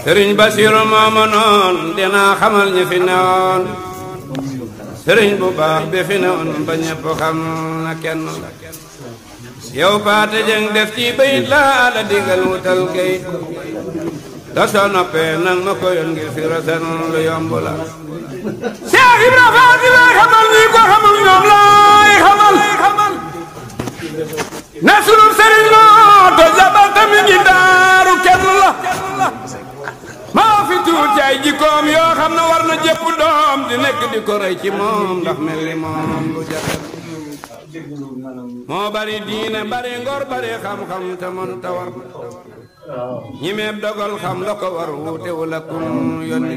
sëriñ Basiru mooma noon dinaa xamal ñi fi newoon sëriñ bu baax bi fi newoon ba ñépp xam na kenn yow Paate Jeng def ci bayit laa la digal wutal kayit da soo noppee nang ma ko yoon ngir fi rasen lu yomb la Cheikh Ibra Faati lay xamal ñi ko xamul ñoom laay xamal ne sunu sëriñ loo to jabal tamit ngi daaru kenn la maa fi tuut ci ay jikkoom yoo xam ne war na jëpp doom di nekk di ko rey ci moom ndax mel ni moom lu jafe moo bari diine bari ngor bari xam-xam te mën ta war ñi meeb dogal xam la ko war wuute wala kum yónni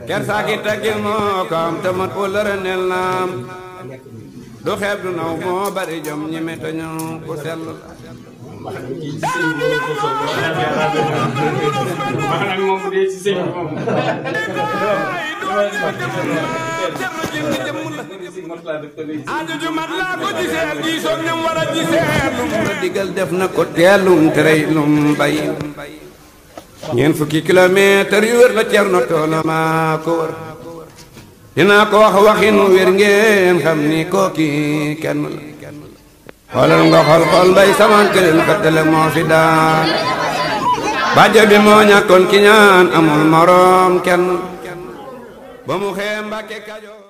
kersaaki taggil moo ko am te mat wala renel naam du xeeb du naw moo bari jom ñi me te ñëw ku sell aajo ju mat laa ko gisee diisoog ñam war a gisee lum la digal def na ko teelum terey lum bay ñeent fukki kilomètre yu wér la Cerno Toolo maa ko wër dinaa ko wax waxin wér ngeen xam ni kooki kenn la xoolal nga xool mbay samaan këleen kattale moo fi daan bàjjo bi moo ñàkkoon ki ñaan amul moroom kenn ba mu xee Mbàkke Kajoor